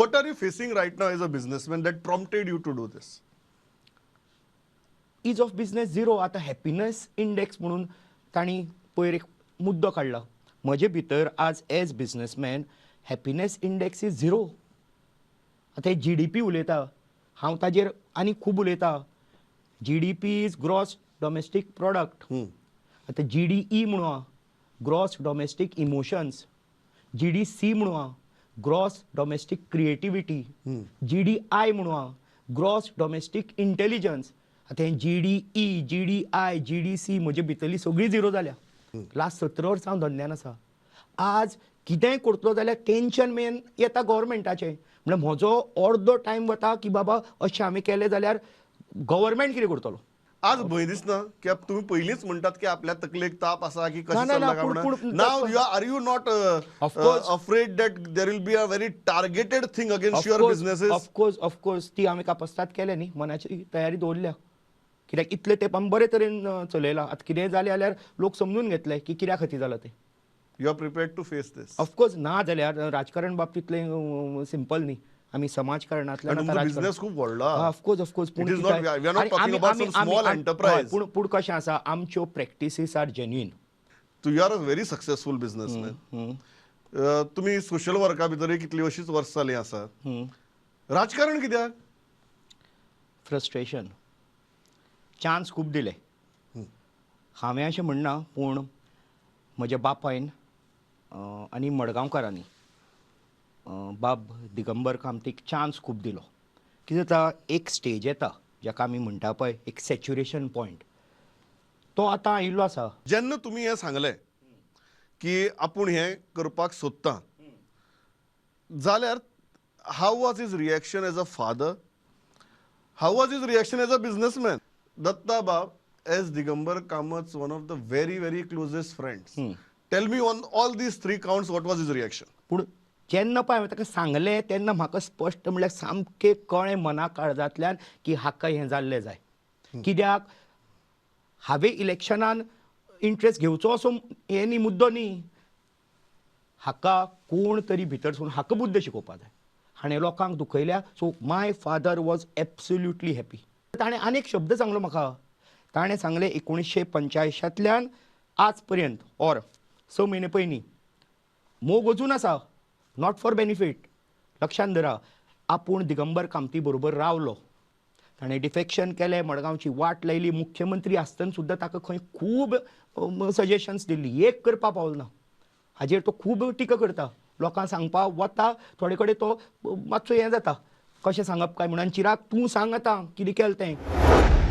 What are you facing right now as a businessman that prompted you to do this? Ease of business zero. आतां happiness index म्हणून तांणी पयर एक मुद्दो काडला. म्हजे भितर आज as businessman happiness index is zero. आतां GDP उलयता हांव, ताजेर आनी खूब उलयता. GDP is gross domestic product. आतां GDE म्हणून आहा, ग्रॉस डॉमेस्टीक इमोशन्स. GDC म्हणून आहा, ग्रॉस डॉमेस्टीक क्रिएटिविटी. GDI म्हणून आहा, ग्रॉस डॉमेस्टीक इंटेलिजन्स. आतां हें GDE, GDI, GDC म्हजे भितरली सगळी झिरो जाल्या. लास्ट 17 वर्सां हांव धंद्यान आसा. आज कितेंय करतलो जाल्यार टेंशन मेन येता गव्हर्मेंटाचें. म्हणल्यार म्हजो अर्दो टायम वता की बाबा अशें आमी केलें जाल्यार गव्हर्मेंट कितें करतलो. आज भंय दिसना की तुम्ही पयलींच म्हणटात की आपल्या तकलेक ताप आसा की कशें ना, ना, चल्लां काय पूण- म्हणून? पूण- Now you are you not Of course. Afraid that there will be a very targeted thing against your businesses? Of course, of course. ती आमी कापस्ताद केल्या न्ही, मनाची तयारी दवरल्या. कित्याक इतले तेंप आमी बरे तरेन चलयला. आतां कितेंय जालें जाल्यार लोक समजून घेतले की कित्या खातीर जालां तें. You are prepared to face this? Of course. ना जाल्यार राजकारण बाबतींतलें सिंपल न्ही. आमी समाजकारणांतल्यान आनी आतां तुमचो राजकारण बिझनेस खूब व्हडलो. Of course, of course. It is not- we are not talking about some small enterprise. पूण पूण कशें आसा, आमच्यो practices are genuine. You are a very successful businessman. तुमी सोशल वर्का भितरूय कितलीं वर्सां जालीं आसा. राजकारण कित्याक? फ्रस्ट्रेशन. चान्स खूब दिले हांवें, अशें म्हणना, पूण म्हज्या बापायन आनी मडगांवकारांनी बाब दिगंबर कामतीक चान्स खूब दिलो. कितें जाता, एक स्टेज येता जाका आमी म्हणटा पळय एक सॅच्युरेशन पॉयंट, तो आतां आयिल्लो आसा. जेन्ना तुमी हें सांगलें की आपूण हें करपाक सोदता जाल्यार, how was his reaction as a father? How was his reaction as a businessman? Datta Bab, as Digambar Kamat's one of the very, very closest friends, tell me, on all these three counts, what was his reaction? पूण जेन्ना पळय हांवें ताका सांगलें तेन्ना म्हाका स्पश्ट म्हणल्यार सामकें कळ्ळें मना काळजांतल्यान की हाका हें जाल्लें जाय. कित्याक हांवें इलेक्शनान इंट्रस्ट घेवचो असो हें न्ही, मुद्दो न्ही. हाका कोण तरी भितर सून हाका बुद्द शिकोवपा जाय, हाणें लोकांक दुखयल्या. So my father was absolutely happy. ताणें आनीक शब्द सांगलो म्हाका. ताणें सांगलें, 1985तल्यान आज पर्यंत ऑर 6 म्हयने पयलीं मोग अजून आसा, not for benefit. लक्षांत धरा, आपूण दिगंबर कामती बरोबर रावलो. ताणें डिफेक्शन केलें, मडगांवची वाट लायली. मुख्यमंत्री आसतना सुद्दां ताका खंय खूब सजेशन्स दिल्ली, एक करपा पावलो ना. हाजेर तो खूब टिका करता. लोकांक सांगपा वता, थोडे कडेन तो मातसो हें जाता, कशें सांगप काय म्हणून. चिराग, तूं सांग आतां कितें केलें तें.